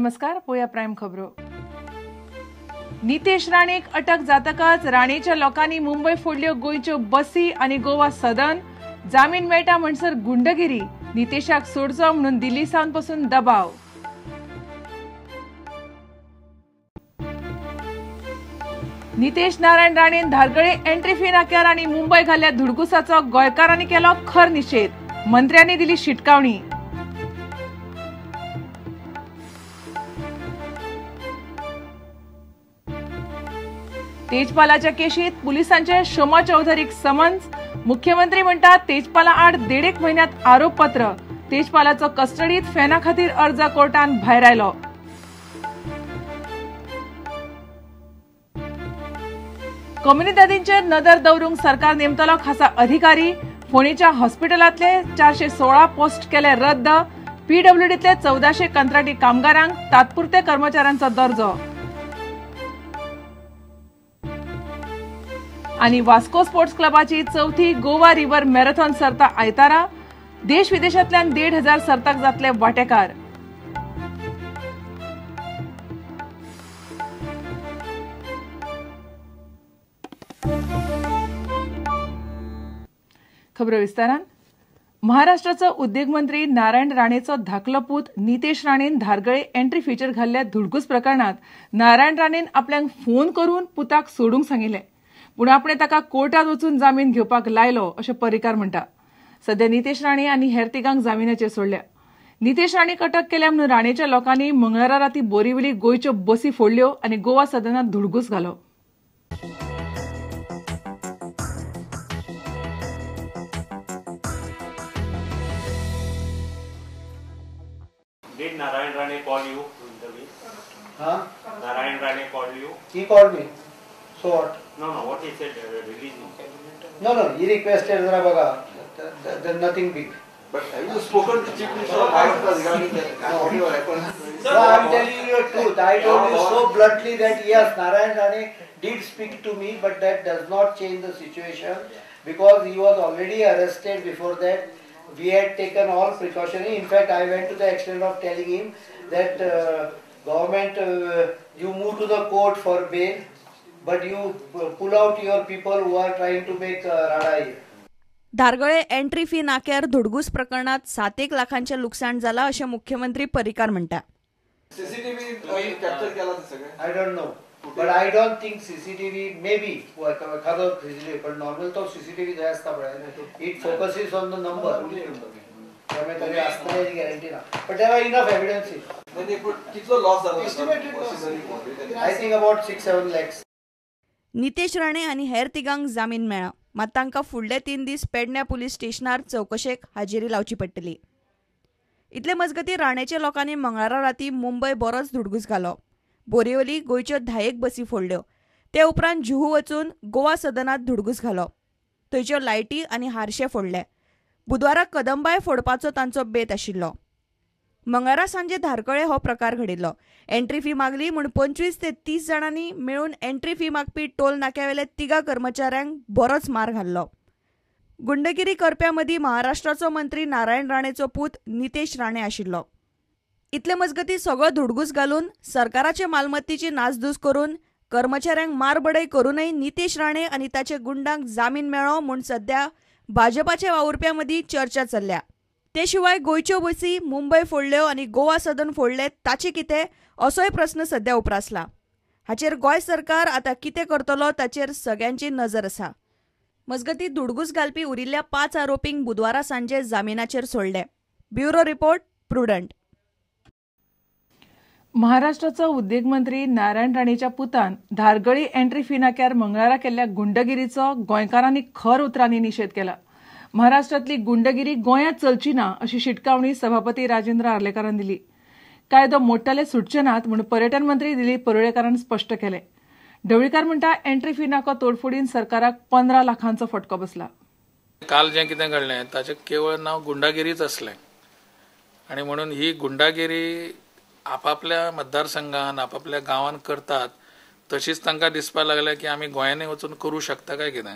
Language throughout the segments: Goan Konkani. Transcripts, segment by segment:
नमस्कार, पोया प्राईम खबरो. नितेश राणेक अटक जातकच राणेच्या लोकांनी मुंबय फोडल्यो गोंयच्यो बसी आनी गोवा सदन. जामीन मेळटा म्हणसर गुंडगिरी, नितेशाक सोडचो म्हणून दिल्ली सावन पसून दबाव. नितेश नारायण राणेन धारगळे एंट्री फी नाक्यार आनी मुंबय घाल्ल्या धुडगुसाचो गोंयकारांनी केलो खर निशेध, मंत्र्यांनी दिली शिटकावणी. तेजपालाच्या केशीत पुलिसांचे शोमा चौधरीक समन्स, मुख्यमंत्री म्हणटात तेजपाला आड 1.5 म्हयन्यात आरोपपत्र. तेजपालाचो कस्टडीत फॅना खातीर अर्ज कोर्टान भायर आयलो. कोमुनिदादींचेर नदर दवरूंक सरकार नेमतलो खासा अधिकारी. फोंडेच्या हॉस्पिटलांतले 416 पोस्ट केले रद्द. पीडब्ल्यूडीतले 1400 कंत्राटी कामगारांक तात्पुरते कर्मचाऱ्यांचो दर्जो. आनी वास्को स्पोर्ट्स क्लबाची चवथी गोवा रिव्हर मॅरेथॉन सर्त आयतारा. देश विदेशांतल्यान 1500 सर्तक जातले वांटेकार. खबरो विस्तारान. महाराष्ट्राचो उद्देग मंत्री नारायण राणेचो धाकलो पूत नितेश राणेन धारगळे एंट्री फीचर घाल्ल्या धुडगूस प्रकरणात नारायण राणेन आपल्याक फोन करून पुताक सोडूंक सांगिल्लें, पूण आपणे ताका कोर्टात वचून जामीन घेवपाक लायलो अशें पर्रीकार म्हणटा. सध्या नितेश राणे आनी हेर तिगांक जामिनाचेर सोडल्या. नितेश राणेक अटक केल्या म्हणून राणेच्या लोकांनी मंगळारा राती बोरिवली गोंयच्यो बसी फोडल्यो आनी गोवा सदनात धुडगूस घालो. Did Narayan Rane call you to interview? Huh? Narayan Rane called you? He called me. So what? No, no, what he said, release me. No, no, he requested Zara Baga. There's nothing big. But have you spoken to Chief Minister of Maharashtra regarding that? No, I am telling you the truth. I told you so bluntly that yes, Narayan Rane did speak to me, but that does not change the situation because he was already arrested before that. We had taken all precautionary. In fact, I went to the extent of telling him that government, you move to the court for bail, but you pull out your people who are trying to make rada here. Dhargal entry fee नाक्यार धुडगूस प्रकरणात 7 लाखांचे लुकसाण जाला अशें मुख्यमंत्री पर्रीकार म्हणटा. सीसीटीव्ही कॅप्चर केला ते सगळे? I don't know, but I don't think CCTV may be एखादो सीसीटीव्ही, पण नॉर्मल तो सीसीटीव्ही जाय आसता पळय, it focuses on the number, त्यामुळे तरी आसतले याची गॅरंटी ना, but there are enough evidences. नाही, पण कितलो लॉस जाला? I think about 6-7 lakhs. Nitesh Rane आनी हेर तिगांक जामीन मेळ्ळा, मात तांकां फुडले 3 दीस पेडण्या पुलीस स्टेशनार चवकशेक हाजेरी लावची पडटली. इतले मजगती राणेच्या लोकांनी मंगळारा राती मुंबय बरोच धुडगूस घालो. बोरिवली गोंयच्यो 10 बसी फोडल्यो. ते उपरांत जुहू वचून गोवा सदनात धुडगूस घालो. थंयच्यो लायटी आनी हारशे फोडले. बुधवारा कदंबाय फोडपाचो तांचो बेत आशिल्लो. मंगळारा सांजे धारगळे हो प्रकार घडिल्लो. एंट्री फी मागली म्हूण 25 ते 30 जाणांनी मेळून एंट्री फी मागपी टोल नाक्यावेले 3 कर्मचाऱ्यांक बरोच मार घाल्लो. गुंडगिरी करप्यां मदीं महाराष्ट्राचो मंत्री नारायण राणेचो पूत नितेश राणे आशिल्लो. इतले मजगती सगळो धुडगूस घालून सरकाराचे मालमत्तेची नासधूस करून कर्मचाऱ्यांक मारबडय करूनय नितेश राणे आनी ताचे गुंडांक जामीन मेळ्ळो म्हूण सध्या भाजपाच्या वावुरप्यां मदीं चर्चा चल्ल्या. ते शिवाय गोंयच्यो बसी मुंबय फोडल्यो आनी गोवा सदन फोडले ताचे कितें असोय प्रस्न सध्या उप्रासला. हाचेर गोंय सरकार आतां कितें करतलो ताचेर सगळ्यांची नजर आसा. मजगती धुडगूस घालपी उरिल्ल्या 5 आरोपींक बुधवारा सांजे जामिनाचेर सोडले. Bureau report, Prudent. महाराष्ट्राचो उद्देग मंत्री नारायण राणेच्या पुतान धारगळी एंट्री फी नाक्यार मंगळारा केल्ल्या गुंडगिरीचो गोंयकारांनी खर उतरांनी निशेध केला. महाराष्ट्रांतली गुंडगिरी गोंयांत चलची ना अशी शिटकावणी सभापती राजेंद्र आर्लेकारान दिली. कायदो मोडटले सुटचे नात म्हूण पर्यटन मंत्री दिलीप परुळेकारान स्पश्ट केलें. ढवळीकार म्हणटा एंट्री फी नाको तोडफोडीन सरकाराक 15 लाखांचो फटको बसला. काल जें कितें घडलें ताचें केवळ नांव गुंडागिरीच आसलें आनी म्हणून ही गुंडागिरी आपापल्या मतदारसंघान आपापल्या गांवान करतात तशीच तांकां दिसपाक लागलें की आमी गोंयांनी वचून करूं शकता काय कितें.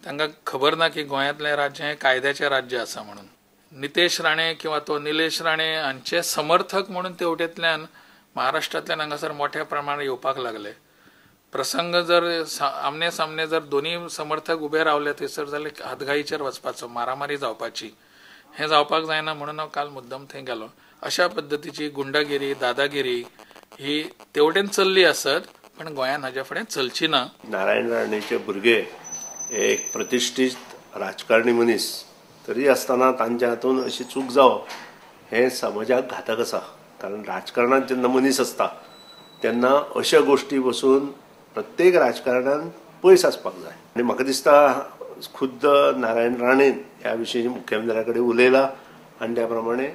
तांकां खबर ना की गोंयांतलें राज्य हें कायद्याचें राज्य आसा म्हणून. नितेश राणे किंवा तो निलेश राणे हांचे समर्थक म्हणून तेवटेंतल्यान महाराष्ट्रांतल्यान हांगासर मोठ्या प्रमाणात येवपाक लागले. प्रसंग जर आमने सामने जर दोन्ही समर्थक उबे रावले थंयसर जाल्यार हातघाईचेर वचपाचो, मारामारी जावपाची, हें जावपाक जायना म्हणून हांव काल मुद्दम थंय गेलो. अशा पद्दतीची गुंडागिरी, दादागिरी ही तेवटेन चल्ली आसत पण गोंयांत हाज्या फुडें चलची ना. नारायण राणेचे भुरगे एक प्रतिश्ठीत राजकारणी मनीस तरी आसतना तांच्या हातून अशी चूक जावप हें समाजाक घातक आसा. कारण राजकारणांत जेन्ना मनीस आसता तेन्ना अश्या गोश्टी पसून प्रत्येक राजकारणान पयस आसपाक जाय. आनी म्हाका दिसता खुद्द नारायण राणेन ह्या विशीं मुख्यमंत्र्या कडेन उलयला आनी त्या प्रमाणे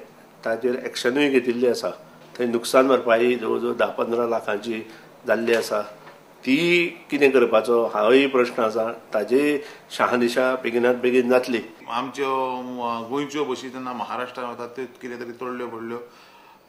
ताचेर एक्शनूय घेतिल्ली आसा. थंय नुकसान भरपाई जवळ जवळ 10-15 लाखांची जाल्ली आसा, ती कितें करपाचो हाय प्रश्न आसा. ताजे शहानिशा बेगिनात बेगीन जातली. आमच्यो गोंयच्यो बशी जेन्ना महाराष्ट्रान वतात त्यो कितें तरी तोडल्यो पडल्यो.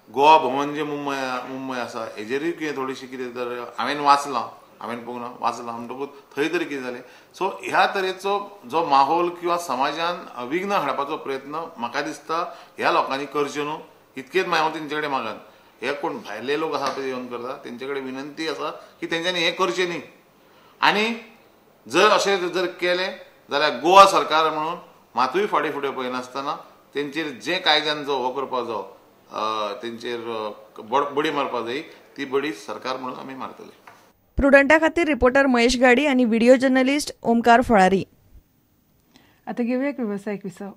गोवा भवन जे मुंबय आसा हेजेरूय कितें थोडीशी कितें तर हांवें वाचलां, हांवें पळोवंक ना, वाचलां म्हणटकूच थंय तरी कितें जालें. सो ह्या तरेचो जो माहोल किंवा समाजान विघ्न हाडपाचो प्रयत्न म्हाका दिसता ह्या लोकांनी करचें न्हू, इतकेच हांव तेंचे कडेन मागन. हे कोण भायले लोक आसा ते येवन करता तेंचे कडेन विनंती आसा की तेंच्यांनी हें करचें न्ही. आनी जर अशें जर केलें जाल्यार गोवा सरकार म्हणून मातूय फाटीं फुडें पळयनासतना तेंचेर जे कायद्यान जो हो करपाक जावो, तेंचेर बडी मारपाक जाय, ती बडी सरकार म्हणून आमी मारतले. प्रुडंटा खातीर रिपोर्टर महेश गाडी आणि व्हिडिओ जर्नलिस्ट ओमकार फळारी. आता घेऊया एक व्यावसायिक विसव.